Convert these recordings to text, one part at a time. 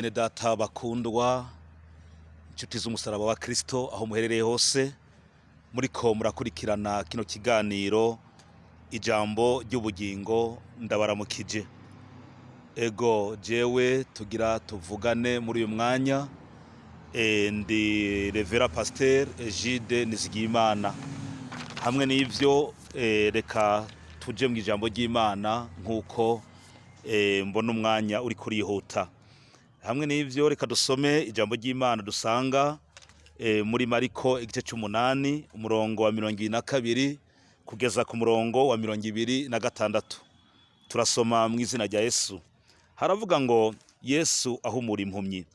Bene data bakundwa, inshuti z'umusaraba wa Kristo, aho muherereye hose muriko murakurikirana kino kiganiro Ijambo ry'Ubugingo, ndabaramukije. Ego, jewe tugira tuvugane muri uyu mwanya, ndi Révérend Pasteur Egide Nizigiyimana. Hamwe n'ivyo, reka tuje mu ijambo ry'Imana nk'uko mbona umwanya uri kurihuta. Hamwe n'ivyo, reka dusome ijambo ry'Imana dusanga muri Mariko igice c'umunani, umurongo wa 22 kugeza ku murongo wa 26. Turasoma mu izina rya Yesu. Haravuga ngo: Yesu ahumura impumyi.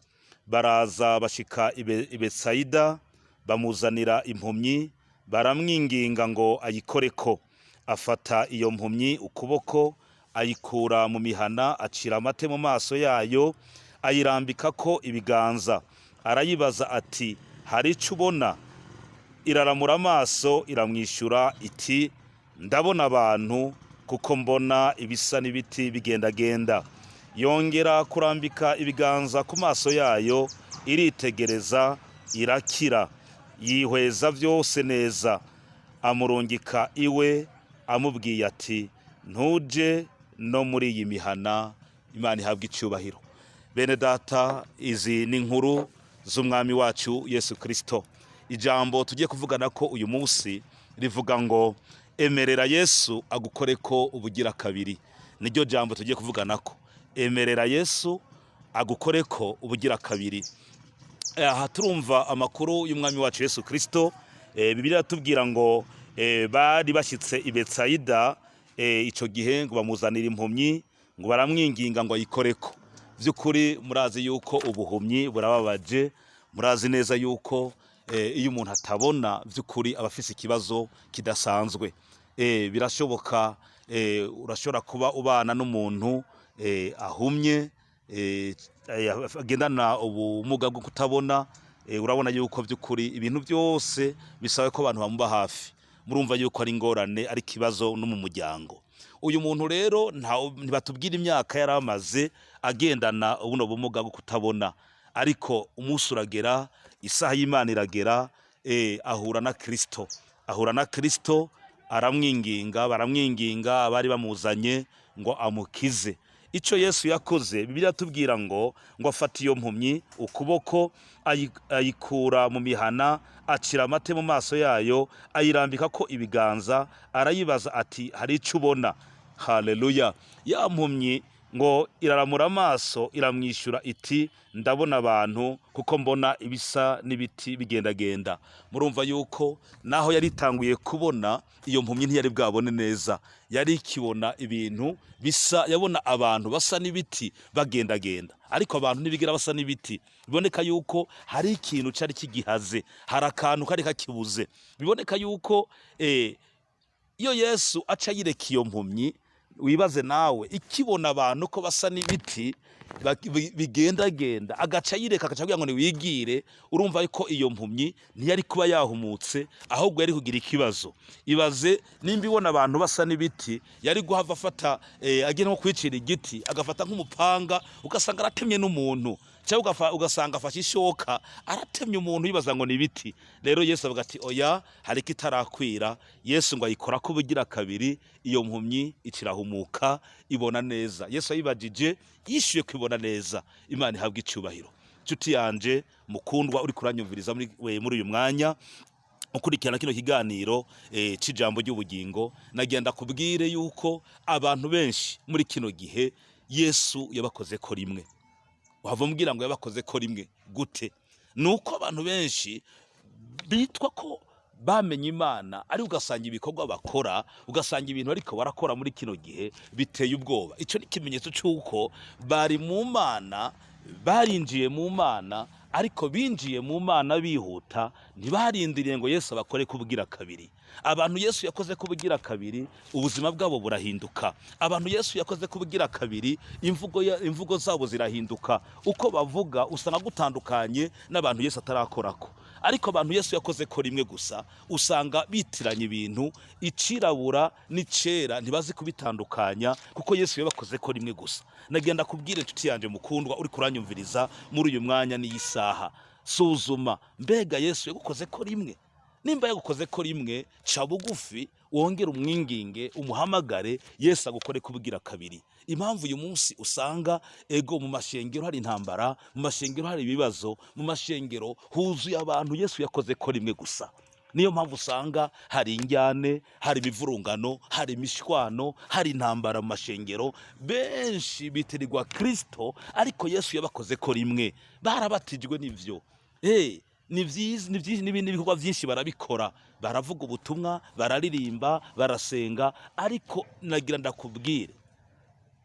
Baraza bashika i Betsayida, bamuzanira impumyi, baramwinginga ngo ayikoreko. Afata iyo mpumyi ukuboko, ayikura mu mihana, acira amate mu maso yayo, ayirambikako ibiganza, arayibaza ati: "Hari ico ubona?" Iraramura amaso, iramwishyura iti: "Ndabona abantu, kuko mbona ibisa n'ibiti bigendagenda." Yongera kurambika ibiganza ku maso yayo, iritegereza, irakira, yihweza byose neza. Amurungika iwe, amubwiye ati: "Ntuje no muri iyi mihana." Imana ihabwa icyubahiro. Bene data, izi ni inkuru z'Umwami wacu Yesu Kirisito. Ijambo tugiye kuvugana ko uyu munsi rivuga ngo: "Emerera Yesu agukore ko ubugira kabiri." Niryo jambo tugiye kuvugana ko: "Emerera Yesu agukore ko ubugira kabiri." Aha turumva amakuru y'Umwami wacu Yesu Kirisito. Bibiliya iratubwira ngo bari bashyitse i Betsayida. Icyo gihe ngo bamuzanira impumyi, ngo baramwinginga ngo ayikoreko. By'ukuri murazi yuko ubuhumyi burababaje. Murazi neza yuko iyo umuntu atabona, by'ukuri aba afise ikibazo kidasanzwe. Birashoboka, urashobora kuba ubana n'umuntu ahumye, agendana ubumuga bwo kutabona. Urabona yuko by'ukuri ibintu byose bisaba ko abantu bamuba hafi. Murumva yuko ari ingorane, ari ikibazo no mu muryango. Uyu muntu rero ntibatubwira imyaka yari amaze agendana buno bumuga bwo kutabona, ariko umunsi uragera, isaha y'Imana iragera, ahura na Kristo. Ahura na Kristo, aramwinginga, baramwinginga abari bamuzanye ngo amukize. Icyo Yesu yakoze, Bibiliya iratubwira ngo afata iyo mpumyi ukuboko, ayikura mu mihana, acira amate mu maso yayo, ayirambika ko ibiganza, arayibaza ati: "Hari icyo ubona?" Haleluya! Ya mpumyi ngo iraramura amaso, iramwishyura iti: "Ndabona abantu, kuko mbona ibisa n'ibiti bigendagenda." Murumva yuko naho yari itanguye kubona, iyo mpumyi ntiyari bwabone neza. Yari ikibona ibintu bisa, yabona abantu basa n'ibiti bagendagenda, ariko abantu ntibigira basa n'ibiti. Biboneka yuko hari ikintu cyari kigihaze, hari akantu kari kakibuze. Biboneka yuko iyo Yesu aca yireka iyo mpumyi, wibaze nawe, ikibona abantu ko basa n'ibiti bigendagenda, agaca yireka, agaca kugira ngo niwigire, urumva ko iyo mpumyi ntiyari kuba yahumutse, ahubwo yari kugira ikibazo. Ibaze nimba ibona abantu basa n'ibiti, yari guhava afata, agiye nko kwicira igiti, agafata nk'umupanga, ugasanga aratemye n'umuntu, cyangwa ugasanga afashe ishoka aratemye umuntu, yibaza ngo ni ibiti. Rero Yesu avuga ati: "Oya, hari ikitarakwira." Yesu ngo ayikora ko ubugira kabiri, iyo mpumyi ikirahumuka, ibona neza. Yesu ayibajije, yishyuye kwibona neza. Imana ihabwa icyubahiro. Inshuti yanje mukundwa uri kuranyumviriza muri uyu mwanya ukurikirana kino kiganiro c'Ijambo ry'Ubugingo, nagenda kubwire yuko abantu benshi muri kino gihe Yesu yabakoze ko rimwe. Wava umbwira ngo yabakoze ko rimwe gute? Nuko abantu benshi bitwa ko bamenye Imana, ariko ugasanga ibikorwa bakora, ugasanga ibintu ariko barakora muri kino gihe biteye ubwoba. Icyo ni ikimenyetso cy'uko bari mu Mana, barinjiye mu Mana, ariko binjiye mu Mana bihuta, ntibarindiriye ngo Yesu abakore kubugira kabiri. Abantu Yesu yakoze kubugira kabiri, ubuzima bwabo burahinduka. Abantu Yesu yakoze kubugira kabiri, imvugo zabo zirahinduka. Uko bavuga usanga gutandukanye n'abantu Yesu atarakorako. Ariko abantu Yesu yakoze ko rimwe gusa usanga bitiranya ibintu, icirabura n'icera ntibazi kubitandukanya, kuko Yesu yabakoze ko rimwe gusa. Nagenda kubwira inshuti yanje mukundwa uri kuranyumviriza muri uyu mwanya n'iyi saha, suzuma, mbega Yesu yagukoze ko rimwe? Nimba yagukoze ko rimwe, ca bugufi, wongere umwinginge, umuhamagare Yesu agukore kubugira kabiri. Impamvu uyu munsi usanga ego mu mashengero hari intambara, mu mashengero hari ibibazo, mu mashengero huzuye abantu Yesu yakoze ko rimwe gusa, niyo mpamvu usanga hari injyane, hari imivurungano, hari imishwano, hari intambara mu mashengero. Benshi bitirirwa Kristo, ariko Yesu yabakoze ko rimwe. Barabatijwe n'ivyo, ni vyiza, ni vyinshi, n'ibindi bikorwa byinshi barabikora, baravuga ubutumwa, bararirimba, barasenga, ariko nagira ndakubwire,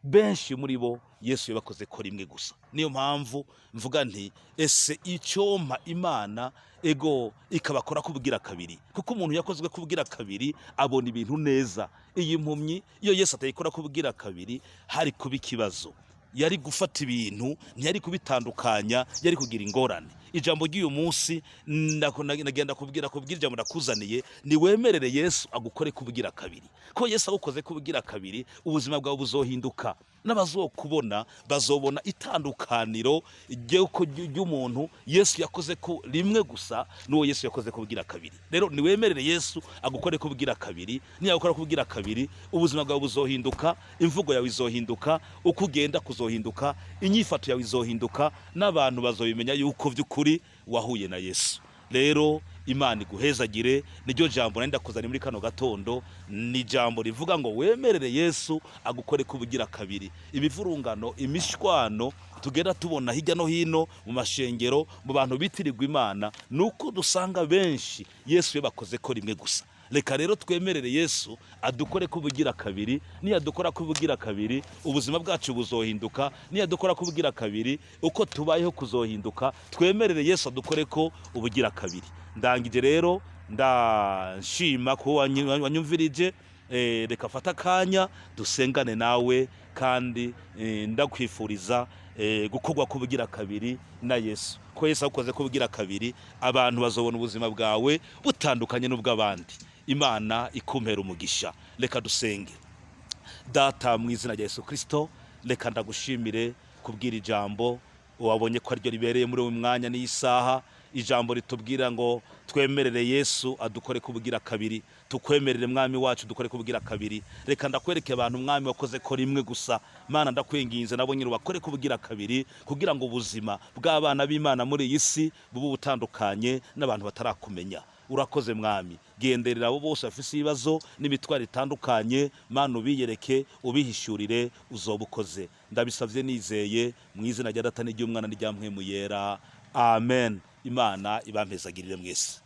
benshi muri bo Yesu yabakoze ko rimwe gusa. Niyo mpamvu mvuga nti ese icyompa Imana ego ikabakora kubwira kabiri, kuko umuntu yakozwe kubwira kabiri abona ibintu neza. Iyi mpumyi iyo Yesu atayikora kubwira kabiri hari kuba ikibazo, yari gufata ibintu ntiyari kubitandukanya, yari kugira ingorane. Ijambo ry'uyu munsi nagenda kubwira ijambo ndakuzaniye, niwemerere Yesu agukore kubwira kabiri. Ko Yesu agukoze kubwira kabiri, ubuzima bwawe buzohinduka, n'abazokubona bazobona itandukaniro ry'umuntu Yesu yakoze ko rimwe gusa n'uwo Yesu yakoze kubwira kabiri. Rero niwemerere Yesu agukore kubwira kabiri. Niyagukora kubwira kabiri, ubuzima bwawe buzohinduka, imvugo yawe izohinduka, uko ugenda kuzohinduka, inyifato yawe izohinduka, n'abantu bazobimenya yuko by'ukuri wahuye na Yesu. Rero Imana iguhezagire. Niryo jambo nari ndakuzaniye muri kano gatondo, ni ijambo rivuga ngo wemerere Yesu agukore kubugira kabiri. Imivurungano, imishwano tugenda tubona hirya no hino mu mashengero, mu bantu bitirirwa Imana, ni uko dusanga benshi Yesu yabakoze ko rimwe gusa. Reka rero twemerere Yesu adukore kubugira kabiri. Niyadukora kubugira kabiri, ubuzima bwacu buzohinduka. Niyadukora kubugira kabiri, uko tubayeho kuzohinduka. Twemerere Yesu adukore ko ubugira kabiri. Ndangije rero, ndashima ko wanyumvirije. Reka fata akanya dusengane nawe, kandi ndakwifuriza gukorwa kubugira kabiri na Yesu. Ko Yesu agukoze kubugira kabiri, abantu bazobona ubuzima bwawe butandukanye n'ubw'abandi. Imana ikumpera umugisha. Reka dusenge. Data, mu izina rya Yesu Kristo, reka ndagushimire kubwira ijambo wabonye ko ariryo ribereye muri uyu mwanya n'iyi saha, ijambo ritubwira ngo twemerere Yesu adukore kubugira kabiri. Tukwemerere Mwami wacu, dukore kubugira kabiri. Reka ndakwereke abantu, Mwami, wakoze ko rimwe gusa. Mana, ndakwinginze, nabo nyine ubakore kubugira kabiri, kugira ngo ubuzima bw'abana b'Imana muri iyi si bube butandukanye n'abantu batarakumenya. Urakoze Mwami, genderera abo bose bafise ibibazo n'imitwaro itandukanye. Mana, ubiyereke, ubihishurire, uzoba ukoze. Ndabisavye nizeye mu izina rya Data n'iry'Umwana n'irya Mpwemu Yera, amen. Imana ibampezagirire mwese.